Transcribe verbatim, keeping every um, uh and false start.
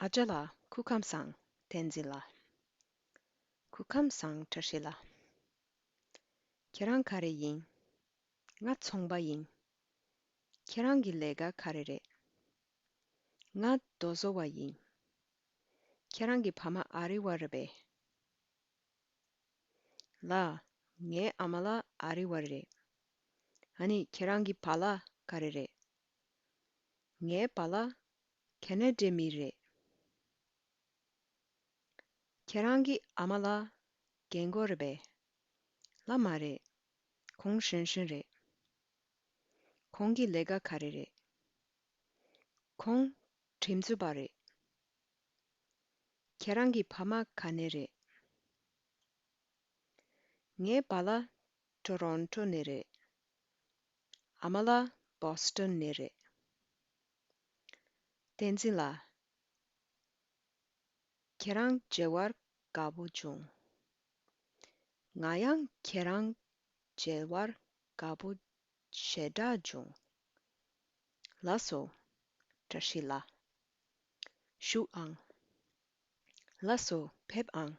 བཀྲ་ལ་སྐུ་ཁམས་བཟང་བསྟན་འཛིན་ལགས། སྐུ་ཁམས་བཟང་བཀྲ་ཤིས་ལགས། ཁྱེད་རང་ག་རེ་ཡིན། ང་ཚོང་པ་ཡིན། ཁྱེད་རང་གི་ལས་ཀ་ག་རེ་རེད། ང་རྡོ་བཟོ་བ་ཡིན། ཁྱེད་རང་གི་ཕ་མ་ཨ་རི་བ་རེད་པས། ལགས། ངའི་ཨ་མ་ལགས་ཨ་རི་བ་རེད། ཨ་ནི་ཁྱེད་རང་གི་བ་ལགས་ག་རེ་རེད། ངའི་བ་ལགས་ཁེ་ན་ཌའི་མི་རེད། ཁྱེད་རང་གི་ཨ་མ་ལགས་རྒན་གོག་རེད་པས། ལགས་མ་རེད། ཁོང་གཞོན་གཞོན་རེད། ཁོང་གི་ལས་ཀ་ག་རེ་རེད། ཁོང་ཁྲིམས་རྩོད་པ་རེད། ཁྱེད་རང་གི་ཕ་མ་ག་ནས་རེད། ངའི་བ་ལགས་ཊོ་རོན་ཊོ་ནས་རེད། ཨ་མ་ལགས་བྷོ་སི་ཊོན་ནས་རེད། བསྟན་འཛིན་ལགས། ཁྱེད་རང་མཇལ་བར་དགའ་པོ་བྱུང་། ང་ཡང་ཁྱེད་རང་མཇལ་བར་དགའ་པོ་ཞེ་དྲག་བྱུང་། ལགས་སོ། བཀྲ་ཤིས་ལགས། བཞུགས་ཨང་། ལགས་སོ། ཕེབས་ཨང་